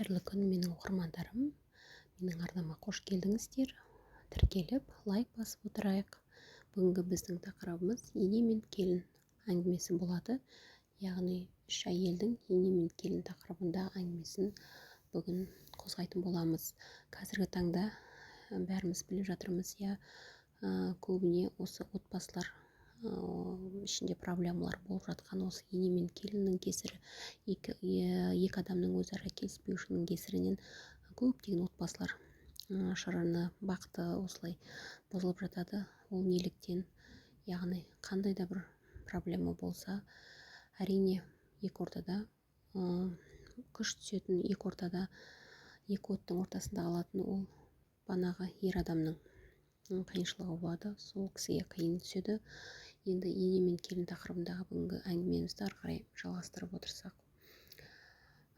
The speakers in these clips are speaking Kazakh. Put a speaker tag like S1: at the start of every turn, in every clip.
S1: Қайырлы күн, менің оқырмандарым! Менің арнама қош келдіңіздер. Тіркеліп, лайк басып отырайық. Бүгінгі біздің тақырыбымыз ене мен келін әңгімесі болады. Яғни үш әйелдің ене мен келін тақырыбында әңгімесін бүгін қозғайтын боламыз. Қазіргі таңда бәріміз біліп жатырмыз, иә, көбіне осы отбасылар ішінде проблемалар болып жатқан осы ене мен келіннің кесірі, екі адамның өзара келіспеушілігінің кесірінен көптеген отбасылар шырыны, бақыты осылай бұзылып жатады. Ол неліктен? Яғни қандай да бір проблема болса, әрине, екі ортада күш түсетін, екі ортада, екі оттың ортасында қалатын ол банағы ер адамның қиыншылығы болады, сол кісіге қиын түседі. Енді ене мен келін тақырыбындағы бүгінгі әңгімемізді ары қарай жалғастырып отырсақ,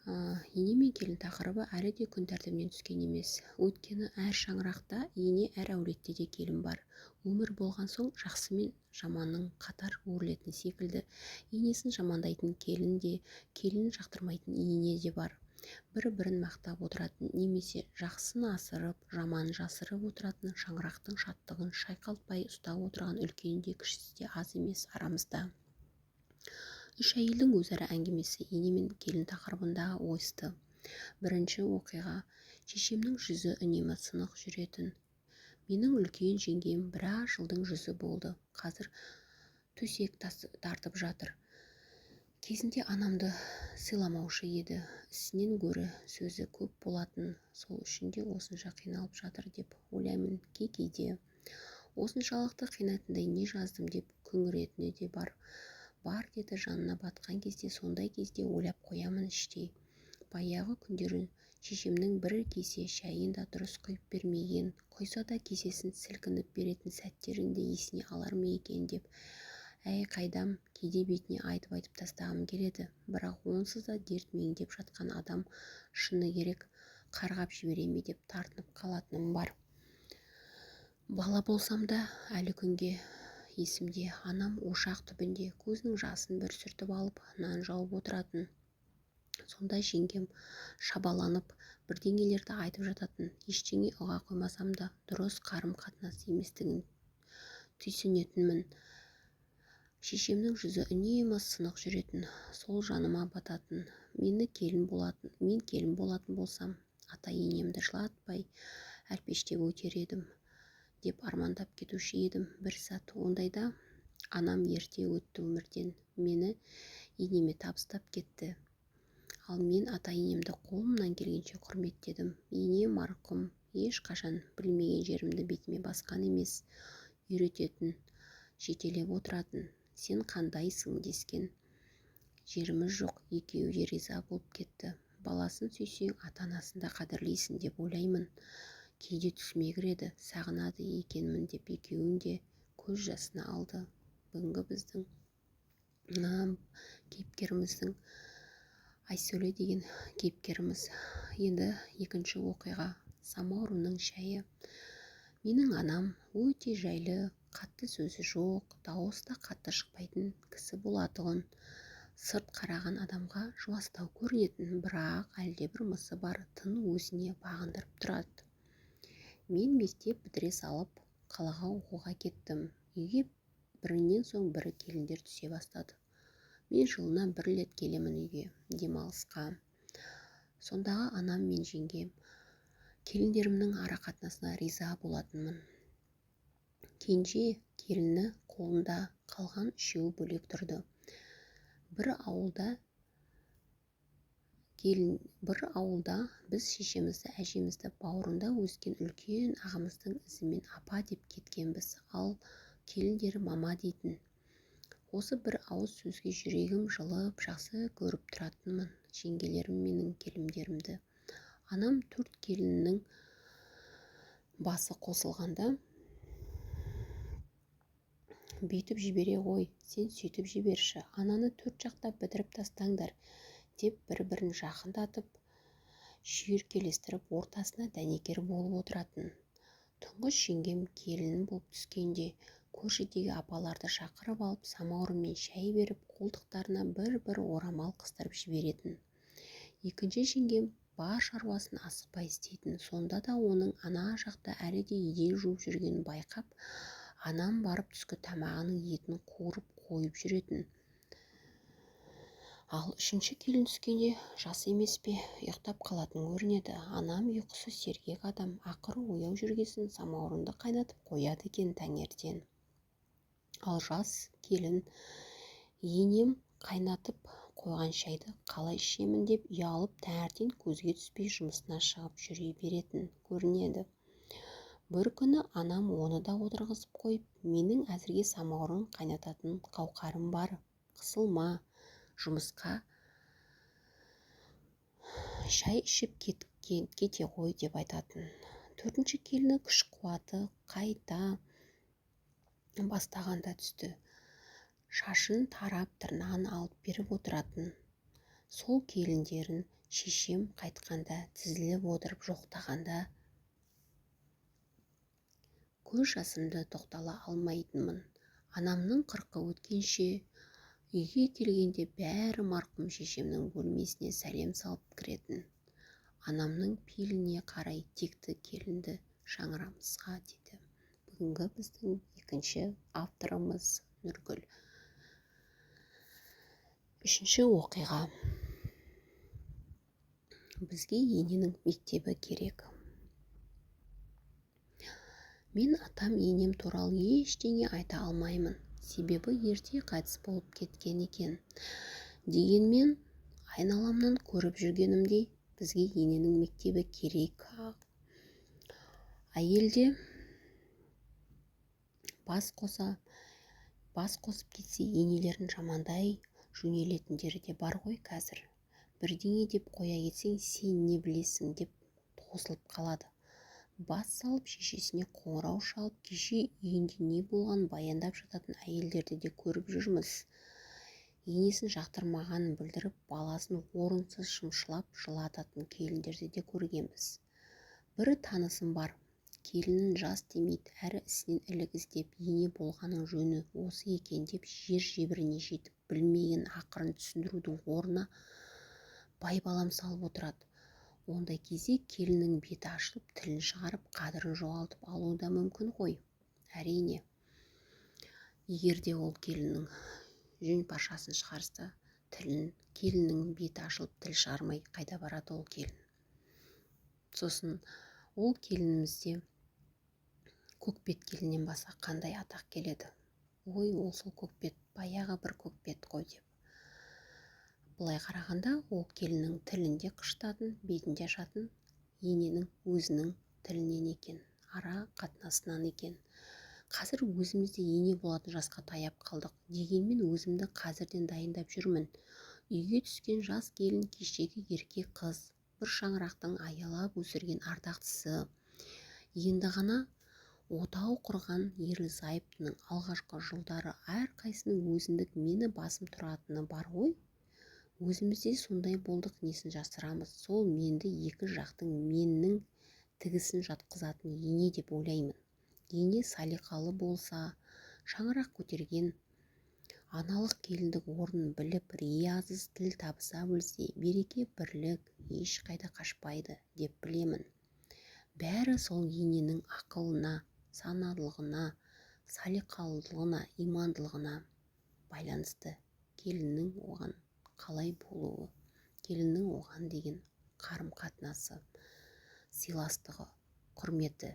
S1: ене мен келін тақырыбы әлі де күн тәртібінен түскен емес. Өйткені әр шаңырақта ене, әр әулетте де келін бар. Өмір болған соң жақсы мен жаманның қатар өрілетіні секілді, енесін жамандайтын келін де, келінін жақтырмайтын ене де бар. Бір-бірін мақтап отыратын немесе жақсысын асырып, жаманын жасырып отыратын, шаңырақтың шаттығын шайқалтпай ұстап отырған үлкені де, кішісі де аз емес арамызда. Үш әйелдің өзара әңгімесі ене мен келін тақырыбындағы ойысты. Бірінші оқиға. Шешемнің жүзі үнемі сынық жүретін. Менің үлкен жеңгем біраз жылдың жүзі болды. Қазір төсек тартып жатыр. Кезінде анамды сыйламаушы еді. Ісінен гөрі сөзі көп болатын. Сол үшін де осынша қиналып жатыр деп ойлаймын кей-кейде. Осыншалықты қинайтындай не жаздым деп күңіретіні де бар. Бар деді жанына батқан кезде, сондай кезде ойлап қоямын іштей. Баяғы күндері шешемнің бір кесе шайын да дұрыс құйып бермеген, құйса да кесесін сілкініп беретін сәттерін де есіне алар ма екен деп, әй қайдам, кейде бетіне айтып-айтып тастағым келеді. Бірақ онсыз да дерт меңдеп жатқан адам шыны керек қарғап жібере ме деп тартынып қалатыным бар. Бала болсам да әлі күнге есімде, анам ошақ түбінде көзінің жасын бір сүртіп алып, нан жауып отыратын. Сонда жеңгем шабаланып бірдеңелерді айтып жататын. Ештеңе ұға қоймасам да дұрыс қарым-қатынас еместігін түйсінетінмін. Шешемнің жүзі үнемі сынық жүретін, сол жаныма бататын. Мені келін болатын, мен келін болатын болсам, ата-енемді жылатпай әлпештеп өтер едім деп армандап кетуші едім бір сәт. Ондайда анам ерте өтті өмірден, мені енеме табыстап кетті. Ал мен ата-енемді қолымнан келгенше құрметтедім. Енем марқұм ешқашан білмеген жерімді бетіме басқан емес, үйрететін, жетелеп отыратын. Сен қандайсың дескен жеріміз жоқ, екеуі де риза болып кетті. Баласын сүйсең, ата-анасын да қадірлейсің деп ойлаймын. Кейде түсіме кіреді, сағынады екенмін деп екеуін де көз жасына алды. Бүгінгі біздің кейіпкеріміздің Айсәуле деген кейіпкеріміз. Енді екінші оқиға. Самаурынның шайы. Менің анам өте жайлы, қатты сөзі жоқ, дауысы да қатты шықпайтын кісі болатұғын. Сырт қараған адамға жуастау көрінетін, бірақ әлдебір мысы бар тын өзіне бағындырып тұрады. Мен мектеп бітіре салып, қалаға оқуға кеттім. Үйге бірінен соң бірі келіндер түсе бастады. Мен жылына бір рет келемін үйге, демалысқа. Сондағы анам мен жеңгем, келіндерімнің ара қатынасына риза болатынмын. Кенже келіні қолында, қалған үшеуі бөлек тұрды. Бір ауылда келін, бір ауылда біз шешемізді, әжемізді бауырында өскен үлкен ағамыздың ізімен апа деп кеткенбіз, ал келіндері мама дейтін. Осы бір ауыз сөзге жүрегім жылып, жақсы көріп тұратынмын жеңгелерім менің келіндерімді. Анам төрт келіннің басы қосылғанда бүйтіп жібере ғой, сен сөйтіп жіберші, ананы төрт жақтап бітіріп тастаңдар деп бір-бірін жақындатып, шүйіркелестіріп, ортасына дәнекер болып отыратын. Тұңғыш жеңгем келін болып түскенде көршідегі апаларды шақырып алып, самаурынмен шай беріп, қолтықтарына бір-бір орамал қыстырып жіберетін. Екінші жеңгем Бар шаруасын асықпай істейтін. Сонда да оның ана жақта әлі де еден жуып жүргенін байқап, анам барып түскі тамағының етін қуырып қойып жүретін. Ал үшінші келін түскенде жас емес пе, ұйықтап қалатын көрінеді. Анам ұйқысы сергек адам, ақыры ояу жүргесін самаурынды қайнатып қояды екен таңертең. Ал жас келін енем қайнатып қойған шайды қалай ішемін деп ұялып, таңертең көзге түспей жұмысына шығып жүре беретін көрінеді. Бір күні анам оны да отырғызып қойып, менің әзірге самаурын қайнататын қауқарым бар, қысылма, жұмысқа шай ішіп кете ғой деп айтатын. Төртінші келіні күш-қуаты қайта бастағанда түсті. Шашын тарап, тырнағын алып беріп отыратын. Сол келіндерін шешем қайтқанда тізіліп отырып жоқтағанда көз жасымды тоқтала алмайтынмын. Анамның 40-ы өткенше үйге келгенде бәрі марқұм шешемнің бөлмесіне сәлем салып кіретін. Анамның пейіліне қарай текті келінді шаңырамызға деді. Бүгінгі біздің екінші авторымыз Нұргүл. Үшінші оқиға. Бізге ененің мектебі керек. Мен атам енем туралы ештеңе айта алмаймын. Себебі ерте қайтыс болып кеткен екен. Дегенмен айналамнан көріп жүргенімдей бізге ененің мектебі керек. Әйелде бас қосып кетсе енелерін жамандай жөнелетіндері де бар ғой қазір. Бірдеңе деп қоя кетсең, сен не білесің деп қосылып қалады. Бас салып шешесіне қоңырау шалып, кеше үйінде не болғанын баяндап жататын әйелдерді де көріп жүрміз. Енесін жақтырмағанын білдіріп, баласын орынсыз шымшылап жылататын келіндерді де көргенбіз. Бір танысым бар. Келінін жас демейді, әрі ісінен ілік іздеп, ене болғанның жөні осы екен деп жер жебіріне жетіп, білмеген ақырын түсіндірудің орнына байбалам салып отырады. Ондай кезде келіннің беті ашылып, тілін шығарып, қадірін жоғалтып алуы да мүмкін ғой. Әрине, егер де ол келіннің жүн паршасын шығарса, келіннің беті ашылып, тіл шығармай қайда барады ол келін. Сосын ол келінімізде көкбет келіннен басқа қандай атақ келеді? Ой, ол сол көкбет, баяғы бір көкбет қой деп. Былай қарағанда, ол келіннің тілінде қышытатын, бетінде ашатын ененің өзінің тілінен екен, ара қатынасынан екен. Қазір өзіміз де ене болатын жасқа таяп қалдық. Дегенмен өзімді қазірден дайындап жүрмін. Үйге түскен жас келін кешегі ерке қыз, бір шаңырақтың аялап өсірген ардақтысы. Енді ғана отау құрған ерлі-зайыптының алғашқы жылдары әрқайсының өзіндік мені басым тұратыны бар ғой. Өзіміз де сондай болдық, несін жасырамыз. Сол менді екі жақтың меннің тігісін жатқызатын ене деп ойлаймын. Ене салиқалы болса, шаңырақ көтерген, аналық келіндік орнын біліп, риясыз тіл табыса білсе, береке бірлік ешқайда қашпайды деп білемін. Бәрі сол ененің ақылына, саналылығына, салиқалылығына, имандылығына байланысты. Келіннің оған қалай болуы, келіннің оған деген қарым-қатынасы, сыйластығы, құрметі.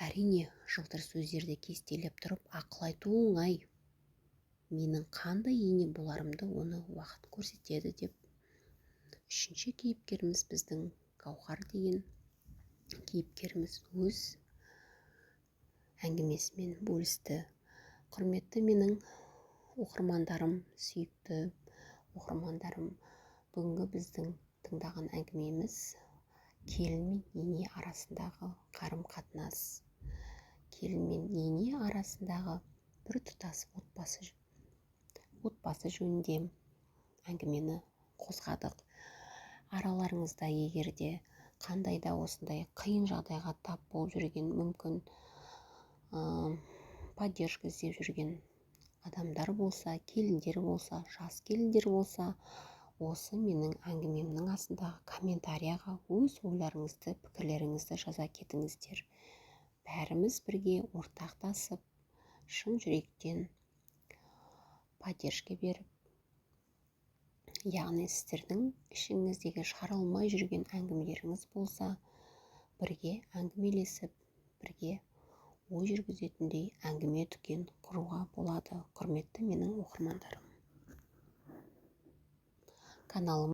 S1: Әрине, жылтыр сөздерді кестелеп тұрып ақыл айту оңай. Менің қандай ене боларымды оны уақыт көрсетеді деп. Үшінші кейіпкеріміз біздің Гауһар деген кейіпкеріміз өз әңгімесімен бөлісті. Құрметті менің оқырмандарым, сүйікті оқырмандарым, бүгінгі біздің тыңдаған әңгімеміз келін мен ене арасындағы қарым-қатынас, келін мен ене арасындағы бір тұтас отбасы жөнінде әңгімені қозғадық. Араларыңызда егер де қандай да осындай қиын жағдайға тап болып жүрген, мүмкін поддержка іздеп жүрген адамдар болса, келіндер болса, жас келіндер болса, Осы менің әңгімемнің астындағы комментарияға өз ойларыңызды, пікірлеріңізді жаза кетіңіздер. Бәріміз бірге ортақтасып, шын жүректен поддержка беріп, яғни сіздердің ішіңіздегі шығара алмай жүрген әңгімелеріңіз болса, бірге әңгімелесіп, бірге ой жүргізетіндей әңгіме дүкен құруға болады. Құрметті менің оқырмандарым, каналыма